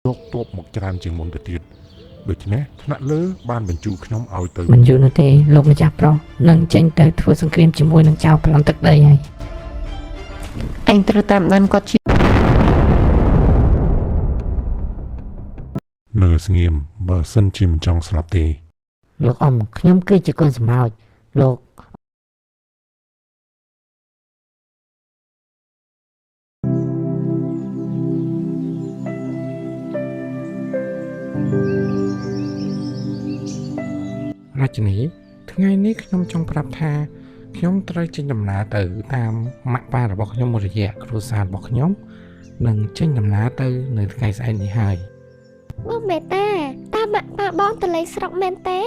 យកទ័ពមកច្រើនជាងមុនទៅទៀតដូច្នេះថ្នាក់លើបានបញ្ជូនខ្ញុំឲ្យទៅ មិនយូរនោះទេលោកម្ចាស់ប្រុសនឹងចេញទៅធ្វើសង្គ្រាមជាមួយនឹងចៅប្លន់ទឹកដីហើយ ឯងត្រូវតាមដានគាត់ជា នៅស្ងៀមបើសិនជាមិនចង់ស្លាប់ទេ លោកអ៊ំខ្ញុំគឺជាកូនសម្ោចលោក រជនីថ្ងៃនេះខ្ញុំចង់ប្រាប់ថាខ្ញុំត្រូវចេញដំណើរទៅតាមម៉ាក់ប៉ារបស់ខ្ញុំមួយរយៈគ្រួសាររបស់ខ្ញុំនឹងចេញដំណើរទៅនៅថ្ងៃស្អែកនេះហើយ បងមេតាតើម៉ាក់ប៉ាបងទៅលេងស្រុកមែនទេ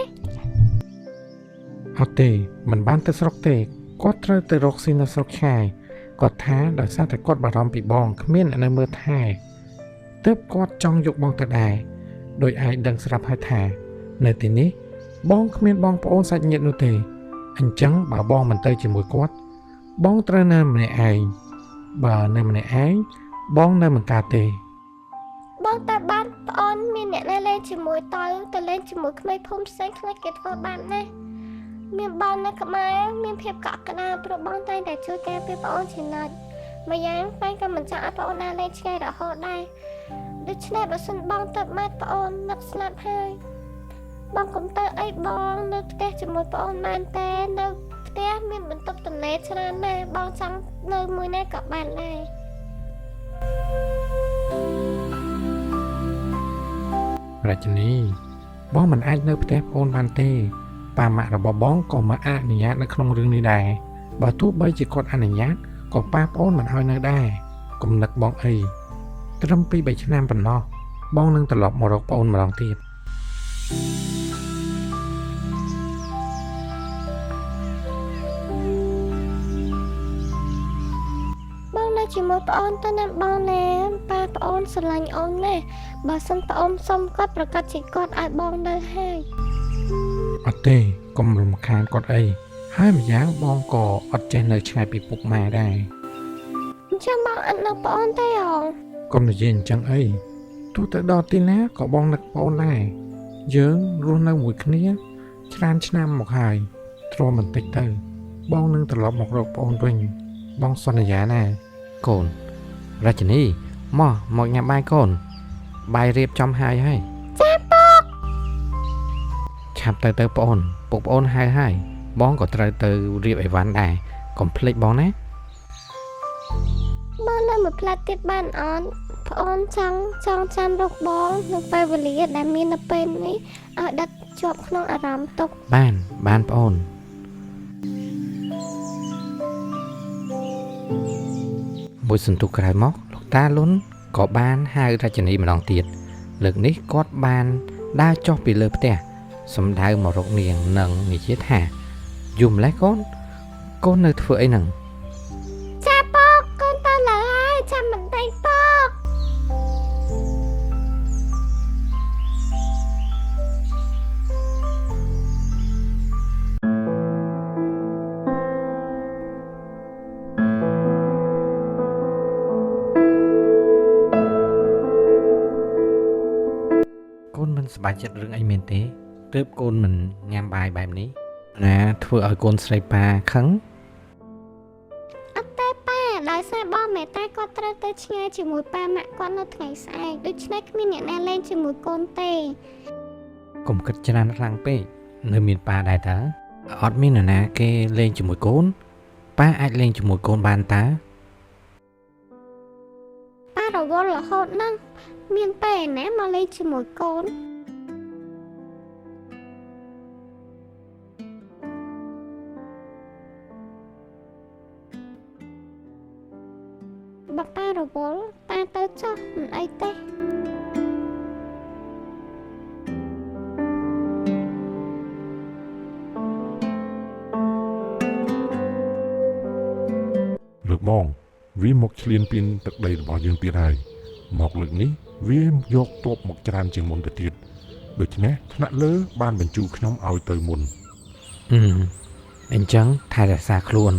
អត់ទេមិនបានទៅស្រុកទេគាត់ត្រូវទៅរកស៊ីនៅស្រុកឆ្ងាយគាត់ថាដោយសារតែគាត់បារម្ភពីបងគ្មានអ្នកនៅមើលថែទើបគាត់ចង់យកបងទៅដែរដោយឯងដឹងស្រាប់ហើយថា នៅទីនេះបងគ្មានបងប្អូនសាច់ញាតិនោះទេអញ្ចឹងបើបងមិនទៅជាមួយគាត់បងត្រូវនៅម្នាក់ឯងបើនៅម្នាក់ឯងបងនៅមិនកើតទេ បងតើបានប្អូនមានអ្នកណាលេងជាមួយទៅទៅលេងជាមួយក្មេងភូមិផ្សេងខ្លាចគេធ្វើបាបណាស់មានបងនៅក្បែរមានភាពកក់ក្ដៅព្រោះបងតែងតែជួយការពារប្អូនជានិច្ចម្យ៉ាងប៉ែក៏មិនចង់ឲ្យប្អូនដើរលេងឆ្ងាយរហូតដែរដូច្នេះបើសិនបងទៅបាត់ប្អូននឹកស្លាប់ហើយបងកុំទៅអីបងនៅផ្ទះជាមួយប្អូនបានតែនៅផ្ទះមានបន្ទប់ទំនេរច្រើនណាស់បងចង់នៅមួយណាក៏បានដែរ រជនីបងមិនអាចនៅផ្ទះប្អូនបានទេប៉ាម៉ាក់របស់បងក៏មិនអនុញ្ញាតនៅក្នុងរឿងនេះដែរបើទោះបីជាគាត់អនុញ្ញាតក៏ប៉ាប្អូនមិនឲ្យនៅដែរគំនឹកបងអីត្រឹម2 3ឆ្នាំប៉ុណ្ណោះបងនឹងត្រឡប់មករកប្អូនម្ដងទៀត បងនៅជាមួយប្អូនទៅណាបងណាប៉ាប្អូនស្រឡាញ់អូនណាស់បើសិនប្អូនសុំគាត់ប្រកាសជាគាត់ឲ្យបងនៅហើយ អត់ទេកុំរំខានគាត់អីហើយម្យ៉ាងបងក៏អត់ចេះនៅឆ្ងាយពីពុកម៉ែដែរ អញ្ចឹងបងអត់នៅប្អូនទេហង កុំនិយាយអញ្ចឹងអីទោះទៅដល់ទីណាក៏បងនឹកប្អូនដែរយើងរស់នៅមួយគ្នាច្រើនឆ្នាំមកហើយទ្រាំបន្តិចទៅ បងនឹងត្រឡប់មករកប្អូនវិញ បងសន្យាណាកូនរជនីមកមកញ៉ាំបាយកូនបាយរៀបចំហើយហើយ ចាពុក ឆាប់ទៅទៅប្អូនពុកប្អូនហៅហើយបងក៏ត្រូវទៅរៀបអីវ៉ាន់ដែរកុំភ្លេចបងណា បងនៅមួយផ្លែតទៀតបានអត់ប្អូនចង់ចង់ចាំរកបងនៅពេលវេលាដែលមាននៅពេលនេះឲ្យដិតជាប់ក្នុងអារម្មណ៍ទុក បានបានប្អូនមួយសន្ទុះក្រោយមកលោកតាលុនក៏បានហៅរជនីម្ដងទៀតលើកនេះគាត់បានដើរចុះពីលើផ្ទះសំដៅមករកនាងនិងនិយាយថាយូរម្ល៉េះកូនកូននៅធ្វើអីហ្នឹង ចាពុកកូនទៅលើហើយចាំបន្តិចពុក កូនមិនសប្បាយចិត្តរឿងអីមែនទេទើបកូនមិនញ៉ាំបាយបែបនេះណាធ្វើឲ្យកូនស្រីប៉ាខឹង អត់ទេប៉ាដោយសារបងមេតាគាត់ត្រូវទៅឆ្ងាយជាមួយប៉ាម៉ាក់គាត់នៅថ្ងៃស្អែកដូច្នេះគ្មានអ្នកណាលេងជាមួយកូនទេ កុំគិតច្រើនខ្លាំងពេកនៅមានប៉ាដែរតើអត់មាននរណាគេលេងជាមួយកូនប៉ាអាចលេងជាមួយកូនបានតើ ប៉ារវល់រហូតហ្នឹងមានពេលណាមកលេងជាមួយកូនបើប៉ារវល់ប៉ាទៅចុះមិនអីទេ លើកបងវាមកឈ្លានពានទឹកដីរបស់យើងទៀតហើយមកលើកនេះវាយកទ័ពមកច្រើនជាងមុនទៅទៀតដូច្នេះថ្នាក់លើបានបញ្ជូនខ្ញុំឲ្យទៅមុន អឺអញ្ចឹងថែរក្សាខ្លួន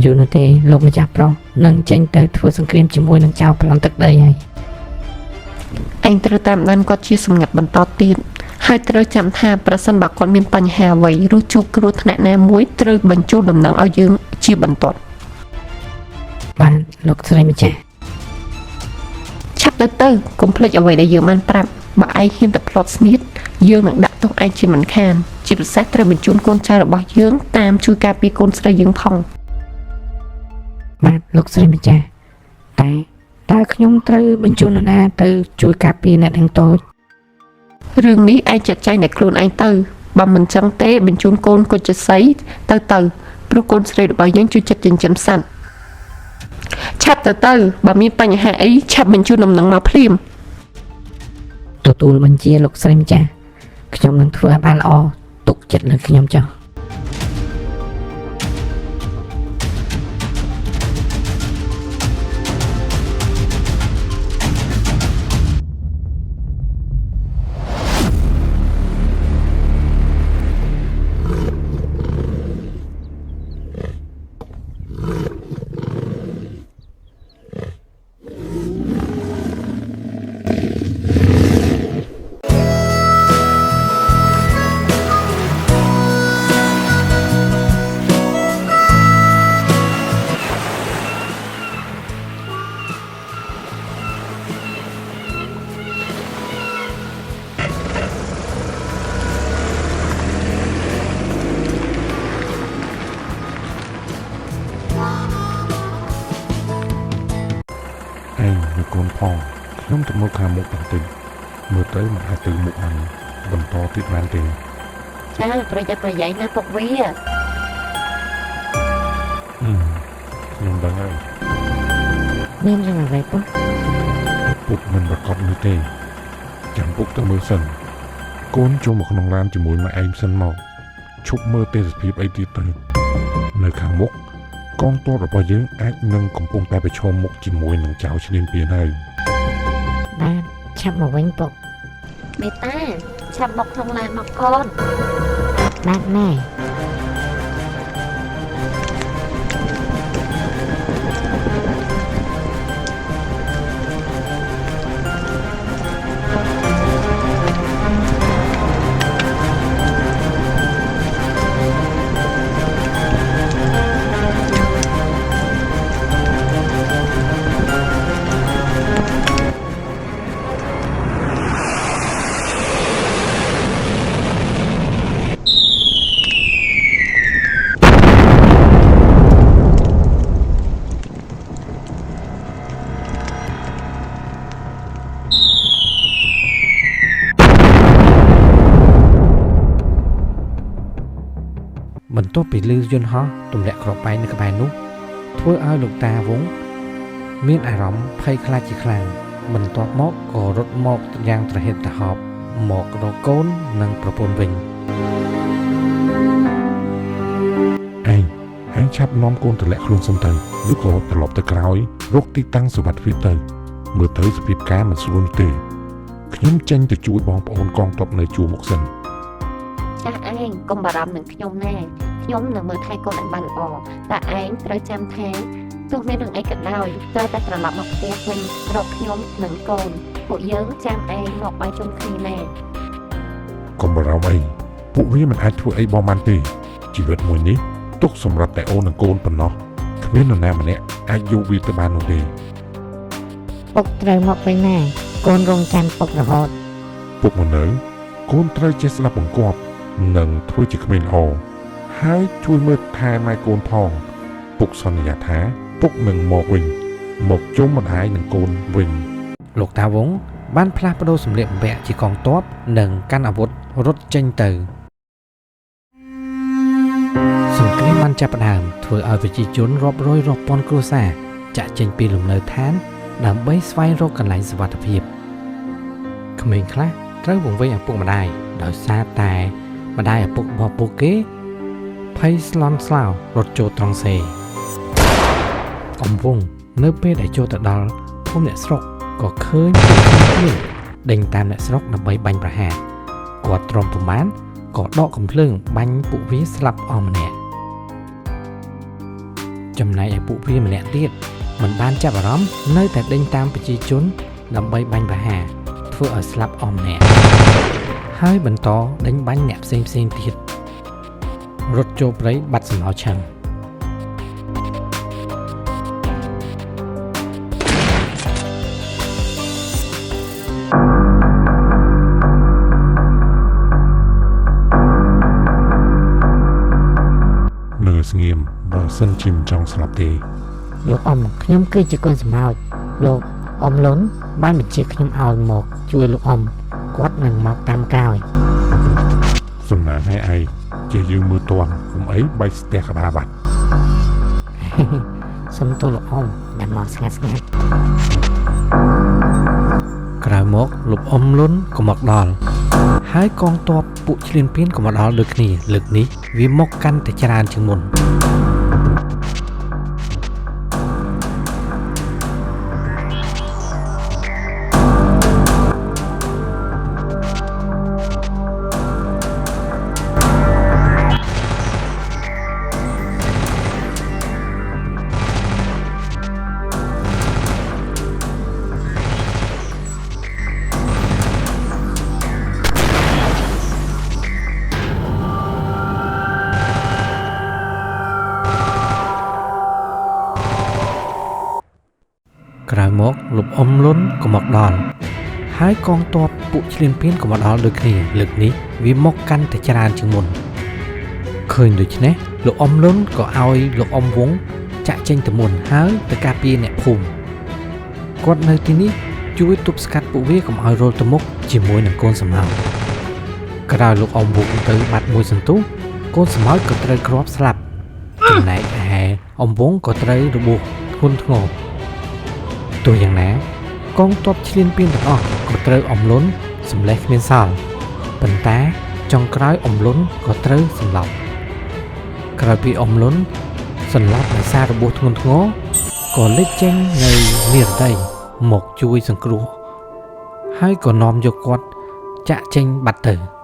យូរនោះទេលោកម្ចាស់ប្រុសនឹងចេញទៅធ្វើសង្គ្រាមជាមួយនឹងចៅប្លន់ទឹកដីហើយ ឯងត្រូវតាមដានគាត់ជាសម្ងាត់បន្តទៀតហើយត្រូវចាំថាប្រសិនបើគាត់មានបញ្ហាអ្វីឬជួបគ្រោះថ្នាក់ណាមួយត្រូវបញ្ជូនដំណឹងឲ្យយើងជាបន្ទាន់ បាទលោកស្រីម្ចាស់ ឆាប់ទៅទៅកុំភ្លេចអ្វីដែលយើងបានប្រាប់បើឯងហ៊ានតែផ្លត់ស្នៀតយើងនឹងដាក់ទោសឯងជាមិនខានជាពិសេសត្រូវបញ្ជូនកូនចៅរបស់យើងតាមជួយការពារកូនស្រីយើងផង បាទលោកស្រីម្ចាស់តែតើខ្ញុំត្រូវបញ្ជូននរណាទៅជួយការពារអ្នកទាំងតូច រឿងនេះឯងចាត់ចែងតែខ្លួនឯងទៅបើមិនចឹងទេបញ្ជូនកូនកុជសីទៅទៅព្រោះកូនស្រីរបស់យើងជួយចិត្តចិញ្ចឹមសត្វឆាប់ទៅទៅបើមានបញ្ហាអីឆាប់បញ្ជូនដំណឹងមកភ្លាម ទទួលបញ្ជាលោកស្រីម្ចាស់ខ្ញុំនឹងធ្វើឲ្យបានល្អទុកចិត្តលើខ្ញុំចុះ ឯងនៅកូនផងខ្ញុំទៅមើលខាងមុខបន្តិចមើលទៅមិនអាចទៅមុខបានបន្តទៀតបានទេ ចាប្រយ័ត្នប្រយែងណាពុកវា អឺខ្ញុំដឹងហើយ មានរឿងអ្វីពុក ពុកមិនប្រកបនោះទេចាំពុកទៅមើលសិន កូនចូលមកក្នុងឡានជាមួយម៉ែឯងសិនមកឈប់មើលទេសភាពអីទៀតទៅនៅខាងមុខកងទ័ពរបស់យើងអាចនឹងកំពុងតែប្រឈមមុខជាមួយនឹងចៅឈ្លានពានហើយ បាទឆាប់មកវិញពុក មេតាឆាប់មកក្នុងឡានមកកូន បាទម៉ែ បន្ទាប់ពីលឺយន្តហោះទម្លាក់គ្រាប់បែកនៅក្បែរនោះធ្វើឲ្យលោកតាវងមានអារម្មណ៍ភ័យខ្លាចជាខ្លាំងបន្ទាប់មកក៏រត់មកយ៉ាងត្រហេតត្រហប់មករកកូននិងប្រពន្ធវិញ ឯងឯងឆាប់នាំកូនទៅលាក់ខ្លួនសិនទៅឬក៏ត្រឡប់ទៅក្រោយរកទីតាំងសុវត្ថិភាពទៅមើលទៅសភាពការមិនស្រួលនោះទេខ្ញុំចេញទៅជួយបងប្អូនកងទ័ពនៅជួរមុខសិន ចាស់ឯងកុំបារម្ភនឹងខ្ញុំណាខ្ញុំនឹងមើលថែកូនឲ្យបានល្អតែឯងត្រូវចាំថាទោះមានរឿងអីក៏ដោយត្រូវតែត្រឡប់មកផ្ទះវិញរកខ្ញុំនិងកូនពួកយើងចាំឯងមកបាយជុំគ្នាណា កុំបារម្ភអីពួកវាមិនអាចធ្វើអីបងបានទេជីវិតមួយនេះទុកសម្រាប់តែអូននិងកូនប៉ុណ្ណោះគ្មាននរណាម្នាក់អាចយកវាទៅបាននោះទេ ពុកត្រូវមកវិញណាកូនរងចាំពុករហូត ពុកមកនៅកូនត្រូវចេះស្ដាប់បង្គាប់និងធ្វើជាក្មេងល្អហើយជួយមើលថែម៉ែកូនផងពុកសន្យាថាពុកនឹងមកវិញមកជុំម្ដាយនិងកូនវិញ លោកតាវងបានផ្លាស់ប្ដូរសម្លៀកបំពាក់ជាកងទ័ពនិងកាន់អាវុធរត់ចេញទៅសង្គ្រាមបានចាប់ផ្ដើមធ្វើឲ្យប្រជាជនរាប់រយរាប់ពាន់គ្រួសារចាក់ចេញពីលំនៅឋានដើម្បីស្វែងរកកន្លែងសុវត្ថិភាពក្មេងខ្លះត្រូវវង្វេងឪពុកម្ដាយដោយសារតែម្ដាយឪពុករបស់ពួកគេភ័យស្លន់ស្លោរត់ចូលត្រង់សេអំវងនៅពេលដែលចូលទៅដល់ភូមិអ្នកស្រុក ក៏ឃើញពួកគ្នាដេញតាមអ្នកស្រុកដើម្បីបាញ់ប្រហារគាត់ទ្រាំប្រមាណក៏ដកកំភ្លើងបាញ់ពួកវាស្លាប់អស់ម្នាក់ ចំណែកឯពួកវាម្នាក់ទៀតមិនបានចាប់អារម្មណ៍នៅតែដេញតាមប្រជាជនដើម្បីបាញ់ប្រហារធ្វើឲ្យស្លាប់អស់ម្នាក់ហើយបន្តដេញបាញ់អ្នកផ្សេងៗទៀតរត់ចូលព្រៃបាត់សម្ោឆឹង នៅស្ងៀមបើសិនជាមិនចង់ស្លាប់ទេ លោកអ៊ំខ្ញុំគឺជាកូនសម្ោចលោកអ៊ំលុនបានបញ្ជាខ្ញុំឲ្យមកជួយលោកអ៊ំគាត់នឹងមកតាមក្រោយ សំណាងឲ្យឯងជាយើងមើលទាន់កុំអីបែកស្ទះក្បាលបាត់ សុំទោសលោកអ៊ំដែលមកស្ងាត់ស្ងាត់ ក្រោយមកលោកអ៊ំលុនក៏មកដល់ហើយកងទ័ពពួកឈ្លានពានក៏មកដល់ដូចគ្នាលើកនេះវាមកកាន់តែច្រើនជាងមុនក្រោយមកលោកអ៊ំលុនក៏មកដល់ហើយកងទ័ពពួកឈ្លានពានក៏មកដល់ដូចគ្នាលើកនេះវាមកកាន់តែច្រើនជាងមុនឃើញដូច្នេះលោកអ៊ំលុនក៏ឲ្យលោកអ៊ំវងចាក់ចេញទៅមុនហើយទៅការពារអ្នកភូមិគាត់នៅទីនេះជួយទប់ស្កាត់ពួកវាកុំឲ្យរលទៅមុខជាមួយនឹងកូនសម្ោចក្រោយលោកអ៊ំវងទៅបាត់មួយសន្ទុះកូនសម្ោចក៏ត្រូវគ្រាប់ស្លាប់ចំណែកឯអ៊ំវងក៏ត្រូវរបួសធ្ងន់ធ្ងរទោះយ៉ាងណាកងទ័ពឈ្លានពានទាំងអស់ក៏ត្រូវអំលុនសម្លេះគ្មានសល់ប៉ុន្តែចុងក្រោយអំលុនក៏ត្រូវសន្លប់ក្រោយពីអំលុនសន្លប់ដោយសាររបួសធ្ងន់ធ្ងរក៏លេចចេញនៅនិរតីមកជួយសង្គ្រោះហើយក៏នាំយកគាត់ចាក់ចេញបាត់ទៅ